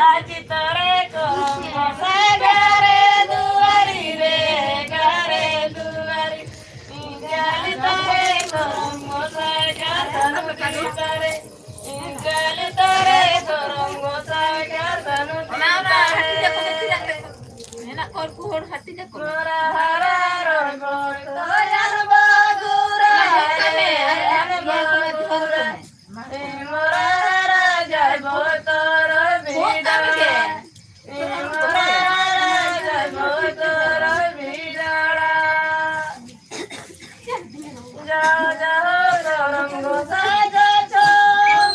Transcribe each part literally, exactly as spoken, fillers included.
ᱟᱡ ᱛᱚᱨᱮ ᱠᱚᱨᱚᱢ ᱜᱚᱸᱥᱟᱭ ᱜᱟᱨᱮ ᱫᱩᱣᱟᱨᱤ ᱨᱮ, ᱜᱟᱨᱮ ᱫᱩᱣᱟᱨᱤ᱾ ᱤᱧ ᱜᱟᱨᱮ ᱛᱚᱨᱮ ᱠᱚᱨᱚᱢ ᱜᱚᱸᱥᱟᱭ ᱜᱟᱨ ᱥᱟᱹᱱᱩ ᱛᱤᱨᱤ ᱛᱟᱨᱮ᱾ ᱤᱧ ᱜᱟᱨᱮ ᱛᱚᱨᱮ ᱠᱚᱨᱚᱢ ᱜᱚᱸᱥᱟᱭ ᱜᱟᱨ ᱥᱟᱹᱱᱩ ᱛᱤᱨᱤ ᱛᱟᱨᱮ᱾ ᱢᱮᱱᱟᱜ ᱠᱚᱣᱟ ᱩᱱᱠᱩ ᱦᱚᱲ ᱦᱟᱹᱴᱤᱧ ᱟᱠᱚ ᱢᱮ᱾ ᱢᱚᱨᱟ ᱦᱟᱨᱟ ᱨᱚᱲ ᱜᱚᱲ ᱛᱚ ᱡᱟᱱ ᱵᱟᱜᱩᱨᱟ, ᱡᱟᱱ ᱵᱟᱜᱩᱨᱟ᱾ ᱢᱚᱨᱟ ᱦᱟᱨᱟ ᱡᱟᱭ ᱵᱚᱛᱚᱨ ᱵᱤᱰᱟᱲᱟ᱾ ᱢᱚᱨᱟ ᱦᱟᱨᱟ ᱡᱟᱭ ᱵᱚᱛᱚᱨ ᱵᱤᱰᱟᱲᱟ᱾ ᱡᱟ ᱡᱟ ᱦᱳ ᱫᱷᱚᱨᱚᱢ ᱜᱚᱸᱥᱟᱭ ᱡᱟ ᱪᱷᱚ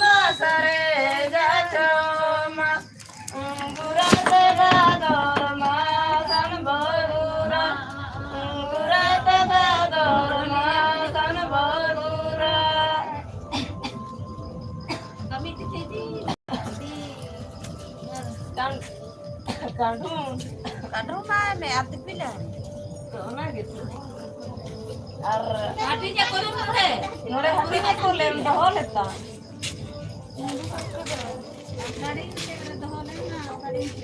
ᱢᱟ ᱥᱟᱨᱮ ᱡᱟ ᱪᱷᱚ ᱢᱟ᱾ ᱜᱩᱨᱟ ᱛᱮ ᱫᱟ ᱫᱚᱨᱢᱟ ᱥᱟᱱ ᱵᱚᱨᱩᱨᱟ᱾ ᱜᱩᱨᱟ ᱛᱮ ᱫᱟ ᱫᱚᱨᱢᱟ ᱥᱟᱱ ᱵᱚᱨᱩᱨᱟ᱾ ᱠᱟᱹᱢᱤ ᱛᱮ ᱪᱮᱫ ᱤᱫᱤ? ᱠᱟᱱ-, ᱠᱟᱹᱰᱷᱩᱢ᱾ ᱠᱟᱹᱰᱷᱩᱢ ᱢᱟ ᱢᱮ ᱟᱨ ᱫᱤᱯᱤᱞ ᱟᱭ᱾ ᱛᱚ ᱚᱱᱟ ᱜᱮ ᱛᱚ᱾ ᱟᱨ ᱦᱟᱹᱴᱤᱧ ᱟᱠᱚ ᱱᱚᱰᱮ᱾ ᱱᱚᱰᱮ ᱦᱟᱹᱴᱤᱧ ᱟᱠᱚ ᱞᱮᱢ ᱫᱚᱦᱚ ᱞᱮᱫᱟ᱾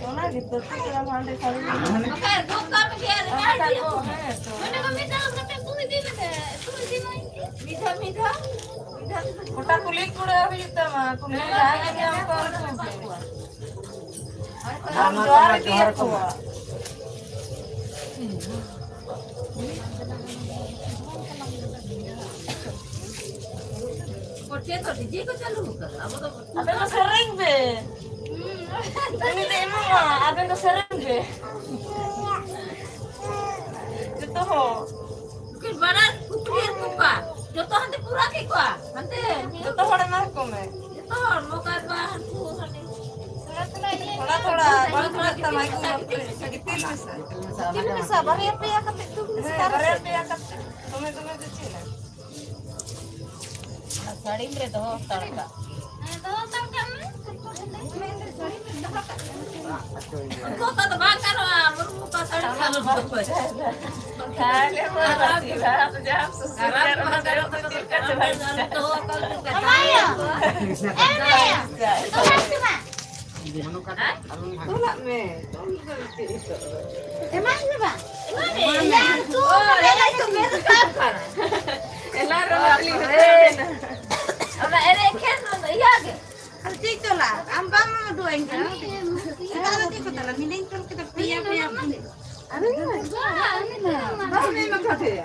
ᱚᱱᱟ ᱜᱮ ᱛᱚ, ᱪᱮᱫ ᱠᱟᱱᱟ ᱦᱟᱸᱰᱮ ᱥᱟᱹᱲᱤ ᱵᱟᱠᱷᱟᱡ ᱫᱚ ᱠᱟᱹᱢᱤ ᱜᱮᱭᱟ, ᱚᱱᱟ ᱠᱷᱟᱡ ᱫᱚ, ᱦᱮᱸ ᱛᱚ᱾ ᱱᱚᱰᱮ ᱠᱚ ᱢᱮᱛᱟ ᱠᱚ ᱠᱟᱛᱮ ᱠᱚ ᱤᱫᱤ ᱢᱮᱛᱮ, ᱠᱚ ᱤᱫᱤ ᱢᱟ ᱤᱧ ᱜᱮ᱾ ᱢᱤᱫ ᱫᱷᱟᱣ, ᱢᱤᱫ ᱫᱷᱟᱣ, ᱢᱤᱫ ᱫᱷᱟᱣ᱾ ᱜᱚᱴᱟ ᱠᱩᱞᱦᱤ ᱠᱩᱲᱟᱹᱣ ᱦᱩᱭᱩᱜ ᱛᱟᱢᱟ, ᱠᱩᱞᱦᱤ ᱨᱮ ᱡᱟᱦᱟᱸᱭ ᱜᱮ ᱧᱟᱢ ᱠᱚᱣᱟ, ᱩᱱᱠᱩ ᱜᱮ᱾ ᱟᱨ ᱡᱚᱦᱟᱨ ᱤᱫᱤᱭᱟᱠᱚᱣᱟ᱾ ᱟᱵᱮᱱ ᱫᱚ ᱥᱮᱨᱮᱧ ᱵᱮ᱾ ᱩᱱᱤ ᱫᱚ ᱮᱢᱟᱢᱟ, ᱟᱵᱮᱱ ᱫᱚ ᱥᱮᱨᱮᱧ ᱵᱮ᱾ ᱡᱚᱛᱚ ᱦᱚᱲ᱾ ᱱᱩᱠᱤᱱ ᱵᱟᱱᱟᱨ ᱠᱩᱠᱞᱤ ᱠᱚᱯᱟ᱾ ᱡᱚᱛᱚ ᱦᱟᱱᱛᱮ ᱯᱩᱨᱟ ᱠᱮᱫ ᱠᱚᱣᱟ᱾ ᱦᱟᱱᱛᱮ᱾ ᱡᱚᱛᱚ ᱦᱚᱲ ᱮᱢᱟ ᱠᱚ ᱢᱮ᱾ ᱡᱚᱛᱚ ᱦᱚᱲ ᱢᱳᱵᱟᱭᱤᱞ ᱵᱟ ᱦᱟᱱᱠᱩ ᱦᱟᱱᱮ᱾ ᱛᱷᱚᱲᱟ ᱛᱷᱚᱲᱟ, ᱵᱟᱝ ᱛᱷᱚᱲᱟ ᱛᱟᱢᱟ, ᱜᱤᱛᱤᱞ ᱢᱮᱥᱟ, ᱜᱤᱛᱤᱞ ᱢᱮᱥᱟ᱾ ᱜᱤᱛᱤᱞ ᱢᱮᱥᱟ, ᱵᱟᱨᱭᱟ ᱯᱮᱭᱟ ᱠᱟᱛᱮ ᱫᱩ ᱢᱮᱥᱟ᱾ ᱦᱮᱸ, ᱵᱟᱨᱭᱟ ᱯᱮᱭᱟ ᱠᱟᱛᱮ᱾ ᱫᱚᱢᱮ ᱫᱚᱢᱮ ᱫᱚ ᱪᱮᱫ? ᱥᱟᱹᱲᱤᱢ ᱨᱮ ᱫᱚᱦᱚ ᱦᱟᱛᱟᱲ ᱠᱟᱜ᱾ ᱦᱮᱸ, ᱫᱚᱦᱚ ᱦᱟᱛᱟᱲ ᱠᱟᱜ ᱢᱮ᱾ ᱩᱱᱠᱩ ᱠᱚ ᱫᱚ ᱵᱟᱝ ᱜᱟᱱᱚᱜᱼᱟ, ᱵᱩᱨᱩ ᱠᱚ ᱥᱟᱹᱲᱤᱢ ᱥᱟᱵ ᱫᱚ᱾ ᱛᱟᱦᱞᱮ ᱢᱟ ᱨᱟᱥᱤ ᱵᱟᱯ ᱡᱟᱢ ᱥᱩᱥᱩᱨ ᱟᱨᱟᱢ ᱠᱟᱨ ᱢᱟ ᱢᱟ ᱫᱟᱨᱚ ᱫᱟᱨᱚ ᱠᱚ ᱪᱮᱫ ᱞᱮᱠᱟ ᱪᱟᱞᱟᱜ ᱠᱟᱱᱟ? ᱫᱚᱦᱚ ᱠᱟᱜ ᱢᱮ᱾ ᱮ ᱢᱟᱭᱟ, ᱮ ᱢᱟᱭᱟ, ᱫᱚᱦᱚ ᱠᱟᱜ ᱢᱮ᱾ ᱛᱚᱞᱟᱜ ᱢᱮ᱾ ᱛᱚᱞ ᱫᱚ ᱪᱮᱫ ᱱᱤᱛᱚᱜ ᱫᱚ? ᱮᱢᱟᱭ ᱢᱮ ᱵᱟ᱾ ᱮᱢᱟᱭ ᱢᱮ᱾ ᱮᱭᱟ, ᱛᱚᱞ ᱢᱮ᱾ ᱮᱞᱟ ᱨᱚ ᱞᱤ ᱦᱮ᱾ ᱚᱱᱟ ᱮᱱᱮᱡ ᱠᱷᱮᱞ ᱫᱚ ᱤᱭᱟᱹ ᱜᱮ᱾ ᱟᱨ ᱪᱮᱫ ᱛᱚᱞᱟ? ᱟᱢ ᱵᱟᱢ ᱩᱫᱩᱜ ᱟᱹᱧ ᱠᱟᱱᱟ᱾ ᱮᱴᱟᱜ ᱫᱚ ᱪᱮᱫ ᱠᱚ ᱛᱚᱞᱟ? ᱢᱤᱫ ᱫᱤᱱ ᱛᱚᱞ ᱠᱮᱫᱟ, ᱯᱮᱭᱟ, ᱯᱮᱭᱟ᱾ ᱵᱟᱢ ᱮᱢ ᱟᱠᱟᱫᱮᱭᱟ᱾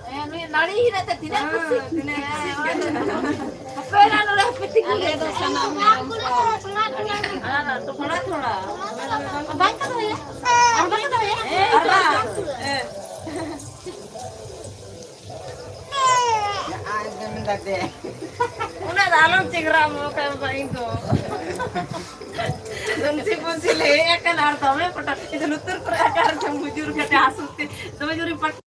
ᱦᱮᱸ, ᱱᱩᱭ ᱱᱟᱹᱲᱤ ᱦᱮᱱᱟᱜ ᱛᱟᱭ, ᱛᱤᱱᱟᱹᱜ ᱠᱩᱥᱤ᱾ ᱦᱮᱸ, ᱛᱤᱱᱟᱹᱜ ᱠᱩᱥᱤ᱾ ᱦᱟᱯᱮ ᱱᱟ ᱱᱚᱰᱮ ᱦᱟᱯᱮ ᱛᱤᱸᱜᱩ ᱟᱞᱮ ᱫᱚ ᱥᱟᱱᱟᱢ ᱢᱮᱨᱚᱢ ᱠᱚ᱾ ᱛᱷᱚᱲᱟ, ᱛᱷᱚᱲᱟ᱾ ᱵᱟᱝ ᱠᱟᱱᱟ ᱵᱷᱟᱭᱟ? ᱟᱨ ᱵᱟᱝ ᱠᱟᱱᱟ ᱵᱷᱟᱭᱟ? ᱦᱮᱸ, ᱟᱨ ᱵᱟᱝ᱾ ᱦᱮᱸ᱾ ᱟᱡ ᱫᱚ ᱢᱮᱱᱫᱟ ᱫᱮ᱾ ᱩᱱᱟᱹᱜ ᱫᱚ ᱟᱞᱚᱢ ᱪᱮᱸᱜᱽᱨᱟ ᱢᱚ ᱠᱷᱟᱱ ᱵᱟᱝ ᱤᱧ ᱫᱚ᱾ ᱫᱩᱱᱥᱤ ᱯᱩᱱᱥᱤ ᱞᱮ ᱦᱮᱡ ᱟᱠᱟᱱᱟ ᱟᱨ ᱫᱚᱢᱮ ᱯᱚᱴᱚᱠ᱾ ᱤᱧ ᱫᱚ ᱞᱩᱛᱩᱨ ᱠᱚᱨᱮ ᱟᱠᱟᱨ ᱪᱚᱝ ᱵᱩᱡᱩᱨ ᱠᱟᱛᱮ ᱦᱟᱹᱥᱩ ᱛᱮ ᱫᱚᱢᱮ ᱡᱳᱨᱤᱧ ᱯᱚᱴ-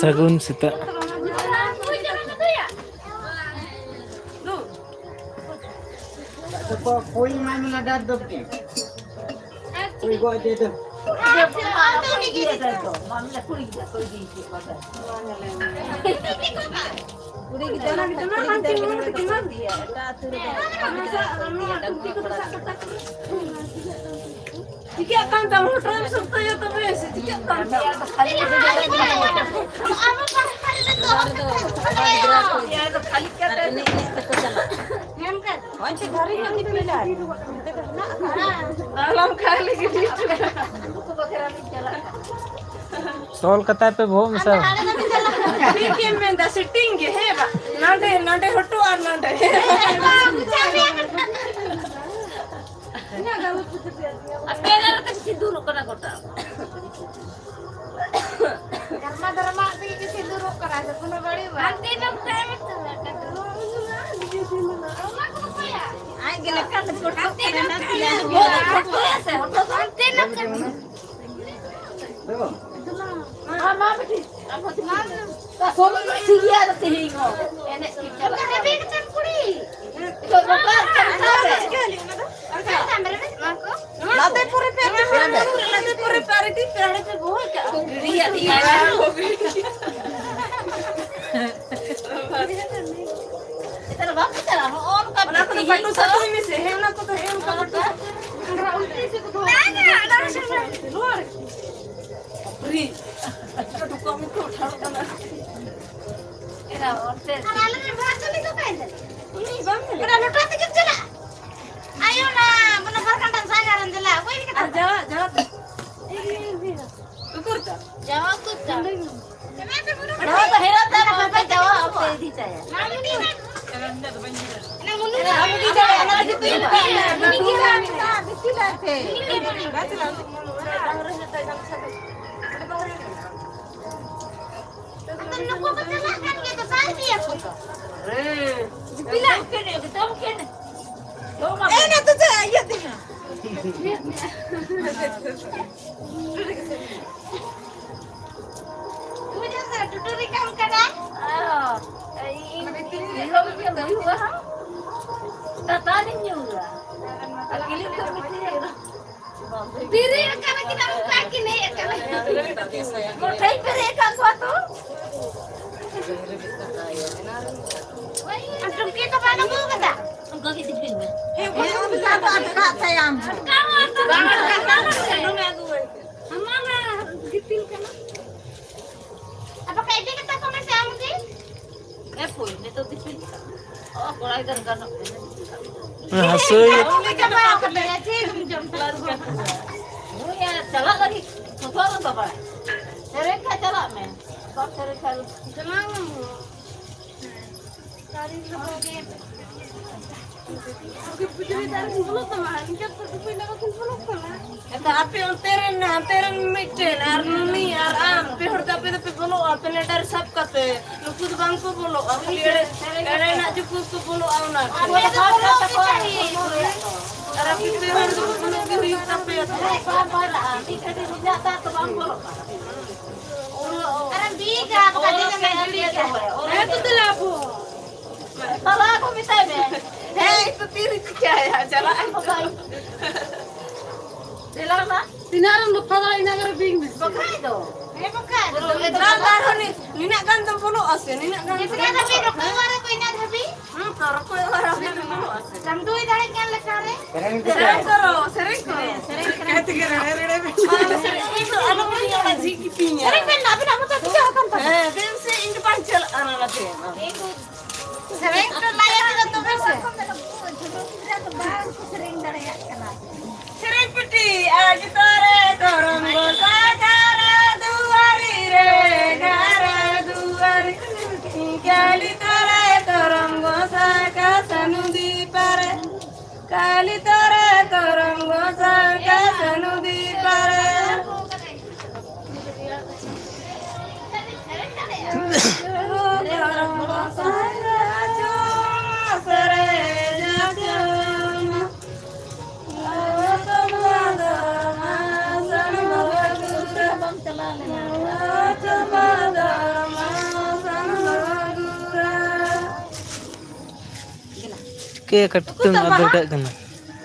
ᱥᱟᱹᱜᱩᱱ ᱥᱮᱛᱟᱜ᱾ ᱚᱠᱚᱭ ᱮᱢᱟᱭ ᱢᱮ ᱞᱟᱰᱟ ᱫᱚ ᱠᱤ? ᱚᱠᱚᱭ ᱜᱚᱡ ᱫᱮ ᱫᱚ? ᱠᱩᱲᱤ ᱜᱤᱫᱽᱨᱟᱹ ᱮᱴᱟᱜ ᱟᱹᱛᱩ ᱨᱮᱫᱚ ᱠᱚᱲᱟ ᱜᱤᱫᱽᱨᱟᱹ ᱠᱚ ᱤᱫᱤᱭᱟ, ᱰᱟᱺᱜᱩᱣᱟᱹ ᱠᱚᱲᱟ ᱜᱤᱫᱽᱨᱟᱹ᱾ ᱪᱤᱠᱟᱹᱜ ᱠᱟᱱ ᱛᱟᱢᱟ? ᱦᱚᱴᱚᱜ ᱮᱢ ᱥᱚᱠᱛᱚᱭᱟ ᱛᱚᱵᱮ ᱥᱮ ᱪᱤᱠᱟᱹᱜ ᱠᱟᱱ ᱛᱟᱢᱟ? ᱱᱚᱣᱟ ᱨᱮᱫᱚ ᱠᱚᱲᱟ ᱜᱤᱫᱽᱨᱟᱹ ᱠᱚ ᱤᱫᱤᱭᱟ, ᱟᱫᱚ ᱠᱷᱟᱹᱞᱤ ᱠᱟᱛᱮ ᱮᱱᱮᱡ ᱮᱱᱮᱡ ᱛᱮᱠᱚ ᱪᱟᱞᱟᱜᱼᱟ᱾ ᱦᱚᱸᱜᱼᱚᱭ ᱪᱮ ᱫᱷᱟᱨᱮ ᱧᱚᱜ ᱜᱮ ᱯᱤᱞᱟᱨ᱾ ᱟᱞᱚᱢ ᱠᱷᱟᱹᱞᱤ ᱜᱤᱰᱤ ᱦᱚᱴᱚ ᱠᱟᱜᱼᱟ᱾ ᱛᱚᱞ ᱠᱟᱛᱟᱭ ᱯᱮ ᱵᱚᱦᱚᱜ ᱢᱮᱥᱟ᱾ ᱴᱷᱤᱠ ᱜᱮᱢ ᱢᱮᱱᱫᱟ, ᱥᱮᱴᱤᱝ ᱜᱮ, ᱦᱮᱸ ᱵᱟ? ᱱᱚᱰᱮ, ᱱᱚᱰᱮ ᱦᱚᱴᱚᱜ ᱟᱨ ᱱᱚᱰᱮ᱾ ᱟᱯᱮ ᱫᱚ ᱠᱟᱹᱴᱤᱡ ᱥᱤᱸᱫᱩᱨᱚᱜ ᱠᱟᱱᱟ ᱜᱚᱴᱟ᱾ ᱫᱷᱟᱨᱢᱟ ᱫᱷᱟᱨᱢᱟ ᱛᱮᱜᱮ ᱠᱤ ᱥᱤᱸᱫᱩᱨᱚᱜ ᱠᱟᱱᱟ, ᱥᱮ ᱠᱳᱱᱳ ᱵᱟᱹᱲᱤᱡ ᱵᱟᱝ? ᱦᱟᱱᱛᱮ ᱱᱟᱛᱮ ᱚᱱᱟ ᱠᱚᱫᱚ ᱚᱠᱚᱭᱟᱜ? ᱟᱡ ᱜᱮ ᱞᱮᱠᱟ ᱛᱮ ᱯᱷᱳᱴᱳ ᱦᱟᱱᱛᱮ ᱠᱟᱱᱟ, ᱱᱟᱛᱮ ᱱᱟᱥᱮᱭᱟᱜ ᱚᱱᱟ ᱠᱚᱫᱚ ᱯᱷᱳᱴᱳᱭᱟ ᱥᱮ? ᱦᱟᱱᱛᱮ ᱱᱟᱛᱮ᱾ ᱢᱟ, ᱢᱟ, ᱵᱤᱴᱤ᱾ ᱥᱚᱢᱚᱭ ᱫᱚ ᱴᱷᱤᱠ ᱜᱮᱭᱟ, ᱟᱫᱚ ᱛᱮᱦᱮᱧ ᱦᱚᱸ ᱮᱱᱮᱡ ᱠᱚ ᱪᱟᱞᱟᱜ ᱠᱟᱱᱟ᱾ ᱱᱤᱛᱚᱜ ᱫᱚ ᱚᱠᱟ ᱥᱟᱱᱛᱟᱲ ᱨᱮ? ᱱᱟᱛᱮ ᱯᱚᱨᱮ ᱯᱮ ᱟᱨᱮᱴᱤ, ᱯᱮ ᱟᱨᱮᱴᱤ, ᱯᱮ ᱟᱨᱮᱴᱤ ᱯᱮ ᱵᱚᱦᱚᱜ ᱠᱟᱜᱼᱟ᱾ ᱜᱤᱰᱤᱭᱟᱜ ᱜᱮᱭᱟ᱾ ᱱᱮᱛᱟᱨ ᱵᱟᱯᱮ ᱪᱟᱞᱟᱜᱼᱟ? ᱦᱚᱸᱜᱼᱚ ᱱᱚᱝᱠᱟ ᱚᱱᱟ ᱠᱚᱫᱚ ᱛᱮᱦᱮᱧ ᱯᱟᱹᱴᱩ ᱫᱚ ᱥᱟᱹᱛᱩᱭ ᱢᱮᱥᱮ᱾ ᱦᱮᱸ, ᱚᱱᱟ ᱠᱚᱫᱚ ᱦᱮᱸ, ᱚᱱᱠᱟ ᱯᱟᱹᱴᱩ ᱥᱟᱹᱛᱩ᱾ ᱚᱱᱟ ᱩᱞᱴᱤ ᱥᱮᱫ ᱠᱚ ᱫᱚᱦᱚ ᱠᱟᱜᱼᱟ᱾ ᱱᱚᱣᱟ ᱨᱮ᱾ ᱵᱟᱯᱨᱮ᱾ ᱪᱚ ᱰᱩᱠᱟᱹ ᱢᱩᱠᱟᱹ ᱩᱴᱷᱟᱹᱣ ᱠᱟᱱᱟ᱾ ᱮᱨᱟ, ᱚᱱᱛᱮ᱾ ᱟᱨ ᱟᱞᱮ ᱨᱮᱱ ᱵᱷᱟᱜᱽ ᱠᱟᱹᱢᱤ ᱫᱚ ᱚᱠᱟᱭᱮᱱ ᱛᱟᱞᱮ? ᱩᱱᱤ ᱵᱟᱢ ᱧᱮᱞᱮ? ᱚᱱᱟ ᱞᱚᱴᱟ ᱛᱮᱜᱮᱢ ᱪᱟᱞᱟᱜ? ᱟᱭᱳ, ᱚᱱᱟ, ᱚᱱᱟ ᱵᱟᱨ ᱜᱷᱟᱱᱴᱟ ᱥᱟᱭ ᱜᱟᱱ ᱨᱮᱱ ᱫᱮᱞᱟ, ᱚᱠᱚᱭ ᱞᱮᱠᱟ ᱟᱨ ᱛᱟᱢ? ᱡᱟᱣᱟ, ᱡᱟᱣᱟ ᱛᱮ᱾ ᱩᱠᱩᱨ ᱛᱟᱢ? ᱡᱟᱣᱟ ᱩᱠᱩᱨ ᱛᱟᱢ? ᱱᱚᱣᱟ ᱫᱚ ᱦᱮᱨᱟ ᱛᱟᱢ, ᱚᱱᱟ ᱡᱟᱣᱟ ᱚᱠᱚᱭ ᱤᱫᱤ ᱪᱟᱭᱟ? ᱚᱱᱟ ᱢᱩᱱᱤ ᱫᱚ ᱟᱢ ᱤᱫᱤ ᱪᱟᱭᱟ, ᱚᱱᱟ ᱞᱟᱹᱜᱤᱫ ᱫᱚ ᱤᱧ ᱵᱟᱝ᱾ ᱩᱱᱤ ᱜᱮ ᱢᱮᱱᱟᱜᱼᱟ, ᱵᱤᱥᱤ ᱞᱟᱹᱭ ᱯᱮ᱾ ᱩᱱᱤ ᱜᱮ ᱢᱮᱱᱟᱜᱼᱟ᱾ ᱟᱫᱚ ᱱᱩᱠᱩ ᱠᱚ ᱪᱟᱞᱟᱜ ᱠᱟᱱ ᱜᱮᱭᱟ ᱛᱚ, ᱵᱟᱭ ᱤᱫᱤᱭᱟ ᱠᱚ ᱛᱚ᱾ ᱦᱮᱸ᱾ ᱮ, ᱱᱟ ᱛᱚ ᱪᱮᱫ ᱤᱭᱟᱹ ᱛᱤᱧᱟ? ᱦᱮᱸ᱾ ᱴᱩᱴᱩᱨᱤ ᱠᱟᱱ ᱠᱟᱱᱟ᱾ ᱟᱨ ᱤᱧ, ᱤᱧ, ᱤᱧ ᱦᱚᱸ ᱢᱤᱫᱴᱮᱱ ᱦᱩᱭᱩᱜᱼᱟ ᱦᱟᱸᱜ᱾ ᱛᱟᱛᱟᱱᱤᱧ ᱧᱩᱨᱟ᱾ ᱟᱨ ᱠᱤᱞᱤᱯ ᱫᱚ ᱢᱤᱫᱴᱮᱱ ᱛᱤᱨᱮ ᱟᱠᱟᱱᱟ ᱠᱤᱱ ᱟᱨ ᱚᱱᱠᱟ ᱠᱤᱱ ᱦᱮᱡ ᱟᱠᱟᱱᱟ᱾ ᱢᱚᱴᱷᱮᱧ ᱯᱮᱨᱮᱡ ᱟᱠᱟᱫ ᱠᱚᱣᱟ ᱛᱚ᱾ ᱟᱨ ᱴᱩᱝᱠᱤ ᱫᱚ ᱵᱟᱝ ᱟᱹᱜᱩ ᱟᱠᱟᱫᱟ? ᱚᱱᱠᱟ ᱜᱮ ᱫᱤᱯᱤᱞ ᱢᱮ᱾ ᱦᱮᱸ, ᱚᱠᱟ ᱨᱮ ᱟᱴᱠᱟᱜ ᱛᱟᱭᱟᱢ? ᱚᱠᱟ ᱨᱮ ᱟᱴᱠᱟᱜ ᱛᱟᱭᱟᱢ? ᱦᱟᱢᱟᱞᱟ ᱜᱤᱛᱤᱞ ᱠᱟᱱᱟ᱾ ᱟᱫᱚ ᱠᱟᱹᱭᱫᱤ ᱠᱟᱛᱟ ᱠᱚ ᱢᱮᱥᱮ ᱟᱢ ᱜᱮ᱾ ᱮ ᱯᱷᱩᱞ, ᱱᱤᱛᱚᱜ ᱫᱤᱯᱤᱞ ᱠᱟᱜ ᱢᱮ᱾ ᱚ, ᱠᱚᱲᱟ ᱜᱤᱫᱟᱹᱨ ᱜᱟᱱᱚᱜ ᱠᱟᱱᱟ᱾ ᱦᱟᱹᱥᱩᱭ᱾ ᱩᱱᱤ ᱪᱟᱵᱟ ᱟᱠᱟᱫᱟᱭᱟ, ᱪᱮᱫ ᱮᱢ ᱡᱚᱢ ᱠᱟᱜ? ᱱᱩᱭ ᱟᱨ ᱪᱟᱞᱟᱜ ᱞᱟᱹᱜᱤᱫ ᱯᱷᱳᱴᱳ ᱫᱚ ᱵᱟᱵᱟ᱾ ᱥᱮᱨᱮᱧ ᱠᱷᱟᱡ ᱪᱟᱞᱟᱜ ᱢᱮ᱾ ᱵᱟᱢ ᱥᱮᱨᱮᱧ ᱠᱷᱟᱡ ᱫᱚ ᱪᱟᱞᱟᱜ ᱢᱮ᱾ ᱮᱱᱛᱮ ᱟᱯᱮ ᱚᱱᱛᱮ ᱨᱮᱱ, ᱦᱟᱱᱛᱮ ᱨᱮᱱ ᱢᱤᱫᱴᱮᱱ, ᱟᱨ ᱱᱩᱱᱤ, ᱟᱨ ᱟᱢ, ᱯᱮ ᱦᱚᱲ ᱫᱚ ᱟᱯᱮ ᱫᱚᱯᱮ ᱵᱚᱞᱚᱜᱼᱟ, ᱯᱮᱱᱮᱰᱟᱨ ᱥᱟᱵ ᱠᱟᱛᱮ᱾ ᱱᱩᱠᱩ ᱫᱚ ᱵᱟᱝ ᱠᱚ ᱵᱚᱞᱚᱜᱼᱟ, ᱠᱷᱟᱹᱞᱤ ᱮᱲᱮ, ᱮᱲᱮᱱᱟᱜ ᱡᱩᱠᱩ ᱠᱚ ᱵᱚᱞᱚᱜᱼᱟ ᱚᱱᱟ ᱠᱚ᱾ ᱟᱨ ᱟᱯᱮ ᱯᱮ ᱦᱚᱲ ᱫᱚ ᱵᱚᱞᱚᱜ ᱜᱮ ᱦᱩᱭᱩᱜ ᱛᱟᱯᱮᱭᱟ ᱛᱚ᱾ ᱟᱨ ᱵᱤᱜᱟ ᱠᱟᱹᱴᱤᱡ ᱮᱢ ᱜᱤᱰᱤ ᱠᱟᱜᱼᱟ᱾ ᱦᱮᱸ, ᱛᱚ ᱫᱮᱞᱟ ᱟᱵᱚ᱾ ᱛᱟᱞᱟ ᱠᱚ ᱢᱮᱛᱟᱭ ᱢᱮ᱾ ᱦᱮᱸ, ᱤᱧ ᱫᱚ ᱛᱤᱨᱮ ᱪᱤᱠᱟᱹᱭᱟ? ᱪᱟᱞᱟᱜ ᱟᱹᱧ ᱵᱟᱵᱟᱭ᱾ ᱫᱮᱞᱟ ᱢᱟ᱾ ᱛᱤᱱᱟᱹᱜ ᱨᱮᱢ ᱞᱚᱯᱷᱟ ᱫᱟᱲᱮᱭᱟᱜᱼᱟ, ᱤᱱᱟᱹᱜ ᱨᱮ ᱵᱤᱧ ᱢᱮ᱾ ᱵᱟᱠᱷᱟᱡ ᱫᱚ᱾ ᱦᱮᱸ, ᱵᱟᱠᱷᱟᱡ ᱫᱚ᱾ ᱫᱟᱞ, ᱫᱟᱞ ᱦᱚᱸ ᱱᱤ-, ᱱᱤᱱᱟᱹᱜ ᱜᱟᱱ ᱫᱚ ᱵᱚᱞᱚᱜᱼᱟ ᱥᱮ, ᱱᱤᱱᱟᱹᱜ ᱜᱟᱱ ᱫᱚ ᱡᱮᱛᱱᱟ ᱫᱷᱟᱹᱵᱤᱡ ᱨᱚᱠᱚᱡ ᱚᱲᱟᱜ ᱨᱮ ᱠᱚ ᱤᱱᱟᱹ ᱫᱷᱟᱹᱵᱤᱡ᱾ ᱦᱮᱸ, ᱛᱚ, ᱨᱚᱠᱚᱡ ᱚᱲᱟᱜ ᱨᱮ ᱵᱚᱞᱚᱜᱼᱟ ᱥᱮ᱾ ᱪᱟᱸᱫᱚᱭ ᱫᱟᱲᱮ ᱠᱟᱱ ᱞᱮᱠᱟ ᱨᱮ᱾ ᱥᱮᱨᱮᱧ ᱯᱮ᱾ ᱥᱮᱨᱮᱧ ᱠᱚᱨᱚ, ᱥᱮᱨᱮᱧ ᱠᱚᱨᱚ᱾ ᱥᱮᱨᱮᱧ, ᱥᱮᱨᱮᱧ᱾ ᱟᱞᱚ ᱥᱮᱨᱮᱧ, ᱤᱧ ᱫᱚ ᱟᱞᱚ ᱵᱤᱱ ᱧᱟᱢᱟ, ᱡᱷᱤᱡ ᱜᱤᱛᱤᱧᱟ᱾ ᱥᱮᱨᱮᱧ ᱯᱮ, ᱟᱹᱵᱤᱱᱟᱜ ᱢᱚᱛᱚ ᱪᱤᱠᱟᱹ ᱟᱠᱟᱱ ᱛᱟᱵᱤᱱᱟ? ᱦᱮᱸ, ᱫᱮᱱ ᱥᱮ, ᱤᱧ ᱫᱚ ᱵᱟᱝ ᱪᱟᱞᱟᱜᱼᱟ ᱚᱱᱟ ᱞᱟᱛᱮ᱾ ᱥᱮᱨᱮᱧ ᱠᱚ ᱞᱟᱹᱭ ᱠᱮᱫᱟ ᱛᱚᱵᱮ ᱥᱮ᱾ ᱥᱮᱨᱮᱧ ᱯᱤᱴᱤ, ᱟᱡ ᱛᱚᱨᱮ ᱠᱚᱨᱚᱢ ᱜᱚᱸᱥᱟᱭ ᱜᱷᱟᱨᱟ ᱫᱩᱣᱟᱨᱤ ᱨᱮ, ᱜᱷᱟᱨᱟ ᱫᱩᱣᱟᱨᱤ᱾ ᱠᱟᱞᱤ ᱛᱚᱨᱮ ᱠᱚᱨᱚᱢ ᱜᱚᱸᱥᱟᱭ ᱠᱟᱥᱟ ᱱᱩᱫᱤ ᱯᱟᱨᱮ᱾ ᱠᱟᱞᱤ ᱛᱚᱨᱮ ᱠᱚᱨᱚᱢ ᱜᱚᱸᱥᱟᱭ ᱠᱟᱥᱟ ᱱᱩᱫᱤ ᱯᱟᱨᱮ᱾ ᱠᱮ ᱠᱟᱹᱴᱤᱡ ᱛᱮᱢ ᱟᱫᱚᱨ ᱠᱟᱜ ᱠᱟᱱᱟ᱾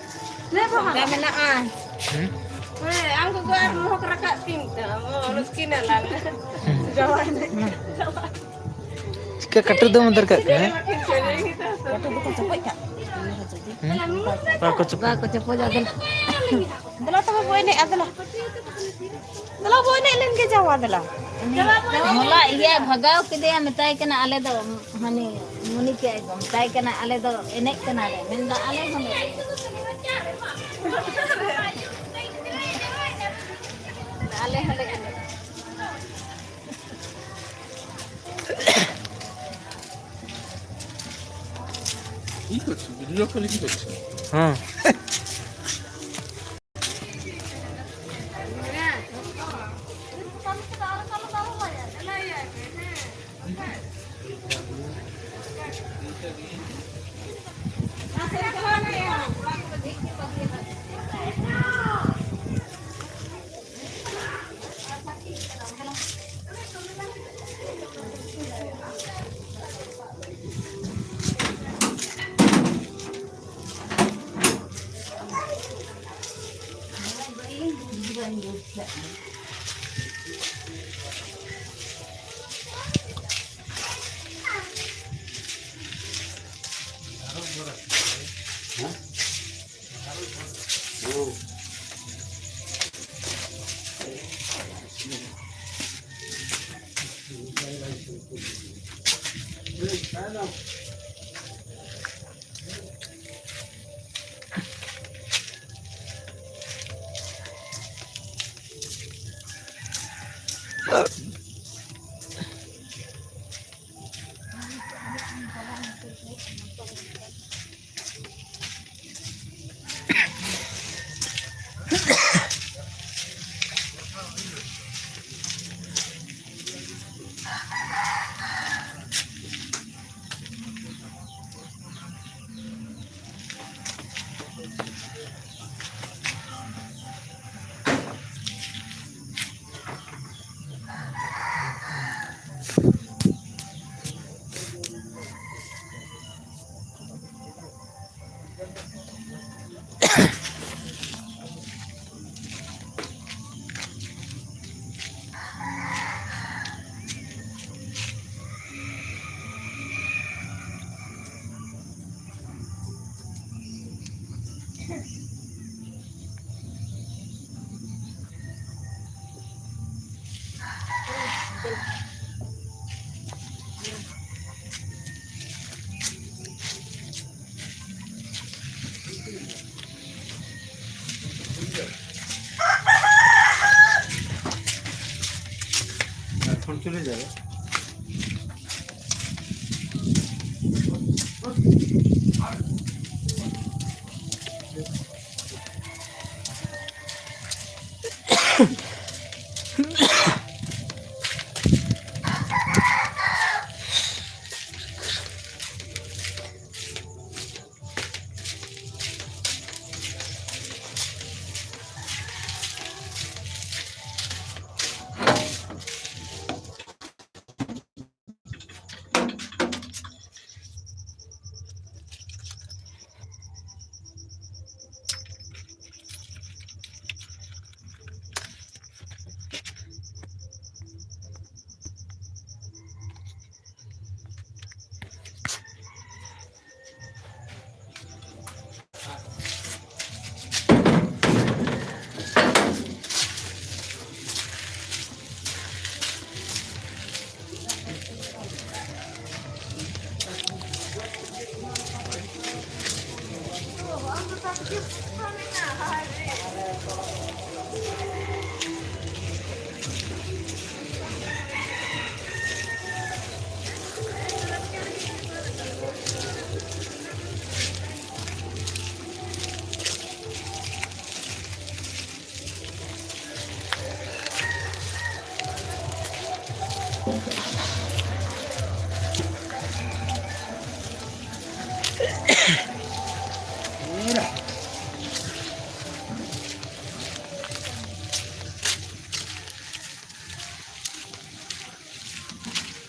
ᱞᱟᱹᱭ ᱵᱟᱦᱟ᱾ ᱚᱱᱠᱟ ᱢᱮᱱᱟᱜᱼᱟ᱾ ᱦᱮᱸ? ᱦᱮᱸ, ᱟᱢ ᱜᱚᱜᱚ ᱟᱨ ᱢᱚᱦᱚᱠ ᱨᱟᱠᱟᱵ ᱛᱤᱧ ᱛᱟᱢ᱾ ᱚ, ᱨᱩᱥᱠᱤᱱ ᱟᱞᱟᱝ᱾ ᱦᱮᱸ᱾ ᱡᱟᱶᱟᱭ ᱱᱟᱭ᱾ ᱪᱤᱠᱟᱹ ᱠᱟᱹᱴᱤᱡ ᱫᱚᱢ ᱟᱫᱚᱨ ᱠᱟᱜ ᱠᱟᱱᱟ? ᱠᱟᱹᱴᱤᱡ ᱫᱚᱠᱚ ᱪᱚᱯᱚᱡ ᱠᱟᱜ᱾ ᱦᱮᱸ? ᱵᱟᱠᱚ ᱪᱚᱯᱚᱡ᱾ ᱵᱟᱠᱚ ᱪᱚᱯᱚᱡᱟ, ᱫᱮᱞᱟ᱾ ᱫᱮᱞᱟ ᱛᱚᱵᱮ ᱵᱚ ᱮᱱᱮᱡᱼᱟ, ᱫᱮᱞᱟ᱾ ᱫᱮᱞᱟ ᱵᱚ ᱮᱱᱮᱡ ᱞᱮᱱ ᱜᱮ ᱡᱟᱣᱟ, ᱫᱮᱞᱟ᱾ ᱩᱱᱤ ᱦᱚᱞᱟ ᱤᱭᱟᱹ ᱵᱷᱟᱜᱟᱣ ᱠᱮᱫᱮᱭᱟ, ᱢᱮᱛᱟᱭ ᱠᱟᱱᱟ, ᱟᱞᱮ ᱫᱚ ᱦᱟᱹᱱᱤ ᱢᱩᱱᱤ ᱠᱮ ᱟᱭ ᱠᱚ, ᱢᱮᱛᱟᱭ ᱠᱟᱱᱟ, ᱟᱞᱮ ᱫᱚ ᱮᱱᱮᱡ ᱠᱟᱱᱟᱞᱮ᱾ ᱢᱮᱱᱫᱟ, ᱟᱞᱮ ᱦᱚᱸᱞᱮ ᱮᱱᱮᱡ᱾ ᱟᱞᱮ ᱦᱚᱸᱞᱮ ᱮᱱᱮᱡ᱾ কি করছো? ভিডিও কলে কি করছো? হ্যাঁ। চলে যাবে।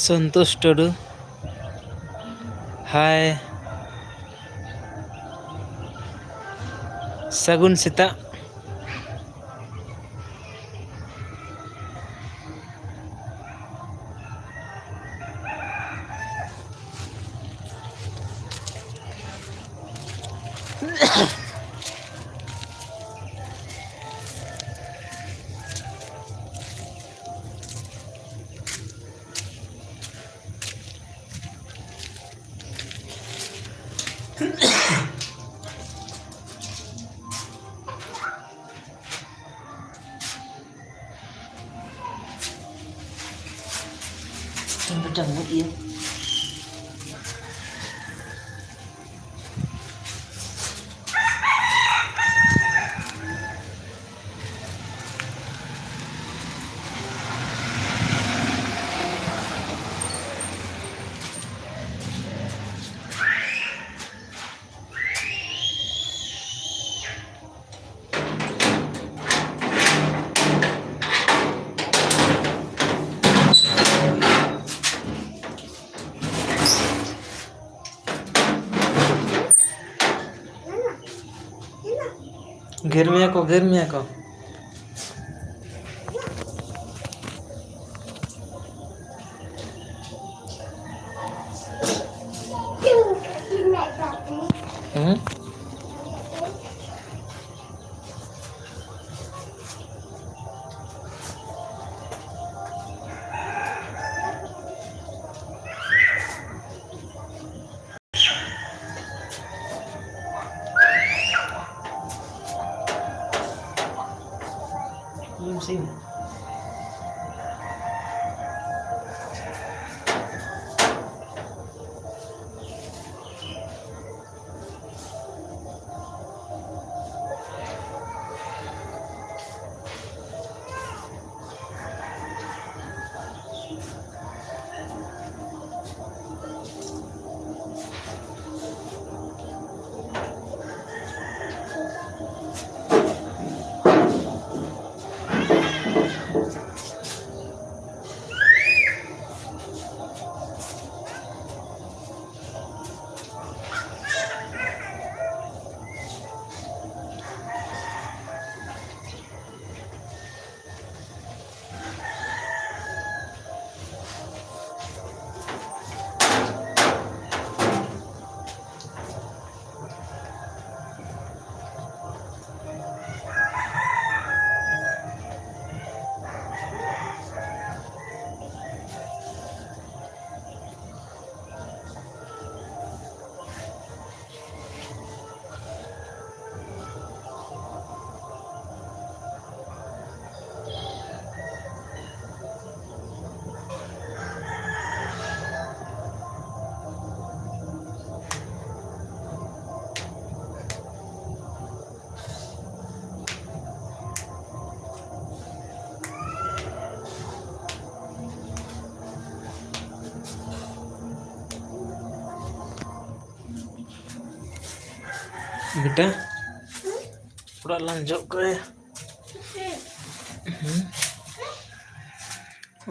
ᱥᱚᱱᱛᱳᱥ ᱴᱩᱰᱩ, ᱦᱟᱭ᱾ ᱥᱟᱹᱜᱩᱱ ᱥᱮᱛᱟᱜ᱾ ᱵᱮᱴᱟ ᱢᱩᱡ ᱤᱭᱟᱹ᱾ ᱜᱮᱨ ᱢᱮᱭᱟ ᱠᱚ, ᱜᱮᱨ ᱢᱮᱭᱟ ᱠᱚ᱾ ᱦᱩᱸ? ᱵᱮᱴᱟ, ᱚᱲᱟᱜ ᱞᱟᱝ ᱡᱚᱜ ᱠᱟᱜᱼᱟ᱾ ᱦᱩᱸ᱾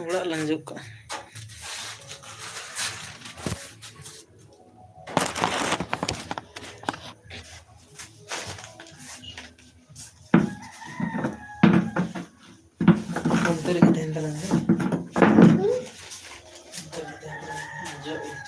ᱚᱲᱟᱜ ᱞᱟᱝ ᱡᱚᱜ ᱠᱟᱜᱼᱟ᱾ ᱚᱱᱛᱮ ᱨᱮᱜᱮ ᱛᱟᱦᱮᱱ ᱛᱟᱞᱟᱝ ᱢᱮ᱾ ᱚᱱᱛᱮ ᱨᱮᱜᱮ ᱛᱟᱦᱮᱱ ᱛᱟᱞᱟᱝ ᱢᱮ᱾ ᱡᱚᱜ ᱤᱧ᱾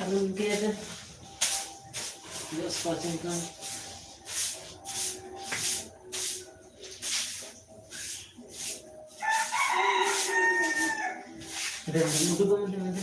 ᱟᱹᱞᱩ ᱜᱮᱫ ᱡᱚᱥ ᱯᱟᱪᱤᱝ ᱠᱟᱱ᱾ ᱫᱮᱱ ᱩᱰᱩᱠᱚᱜ ᱢᱮ, ᱫᱮᱱ ᱩᱰᱩᱠᱚᱜ ᱢᱮ᱾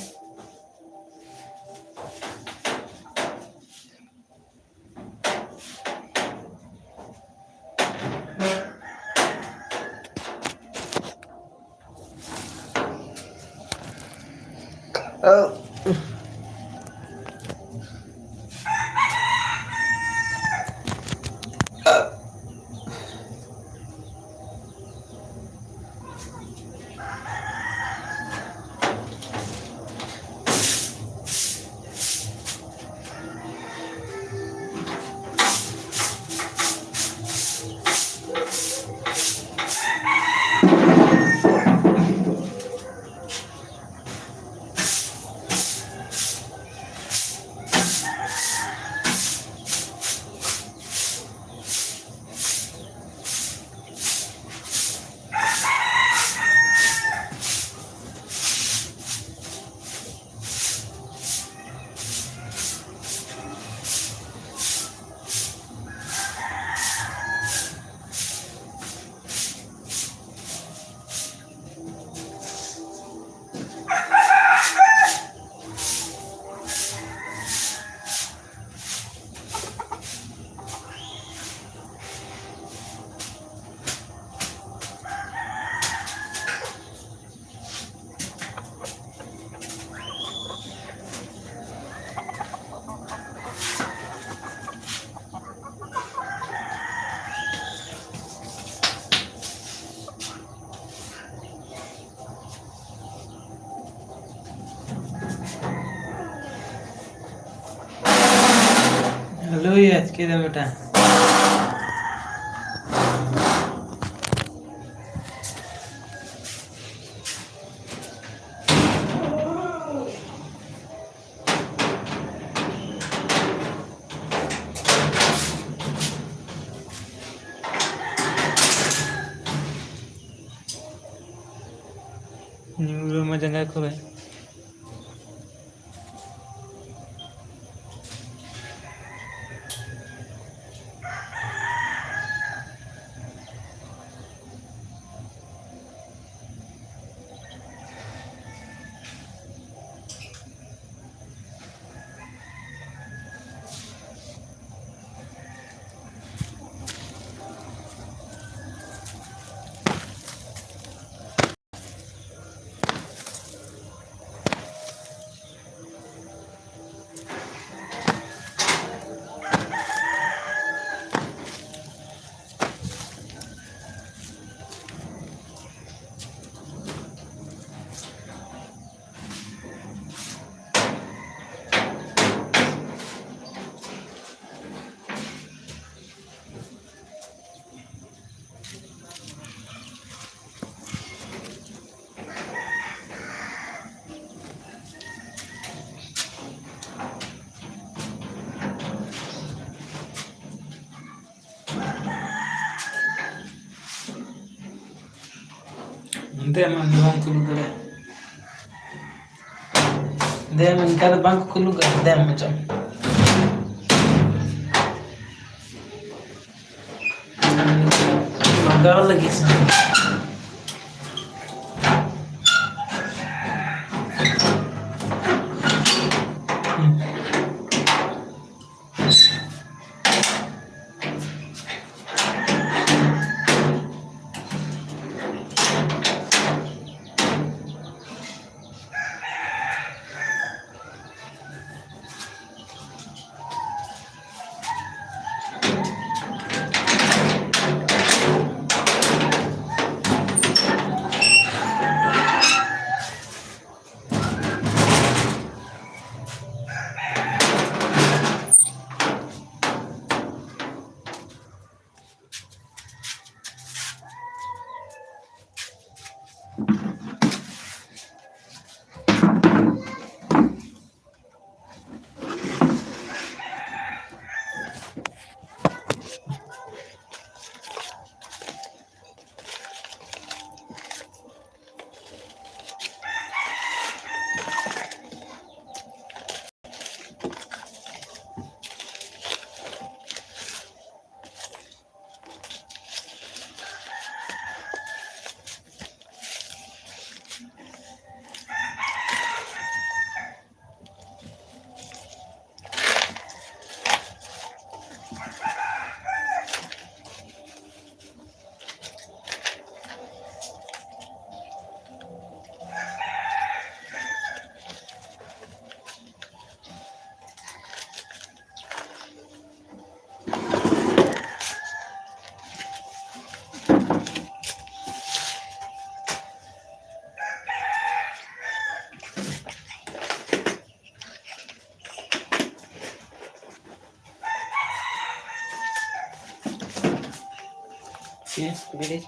ᱟᱹᱞᱩᱭ ᱟᱹᱛᱠᱤᱨᱟ ᱵᱮᱴᱟ᱾ ᱧᱩᱨ ᱟᱢᱟ ᱡᱟᱸᱜᱟ ᱠᱚᱨᱮ᱾ ᱚᱱᱛᱮ ᱢᱟ ᱵᱟᱝ ᱠᱚ ᱫᱩᱲᱩᱵ ᱫᱟᱲᱮᱭᱟᱜᱼᱟ᱾ ᱫᱮ ᱢᱟ ᱤᱱᱠᱟ ᱫᱚ ᱵᱟᱝ ᱠᱚ ᱠᱩᱞᱩᱜᱼᱟ᱾ ᱫᱮ ᱢᱟ ᱪᱚ᱾ ᱞᱟᱜᱟᱣ ᱞᱟᱹᱜᱤᱫ ᱥᱮ᱾ ᱦᱮᱸ, ᱵᱮᱨᱮᱫ᱾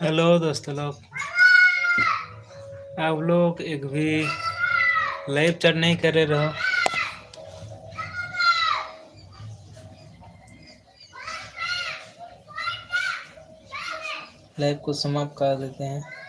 हेलो दोस्त लोग, आप लोग एक भी लाइव चैट नहीं कर रहे रहो। लाइव को समाप्त कर देते हैं।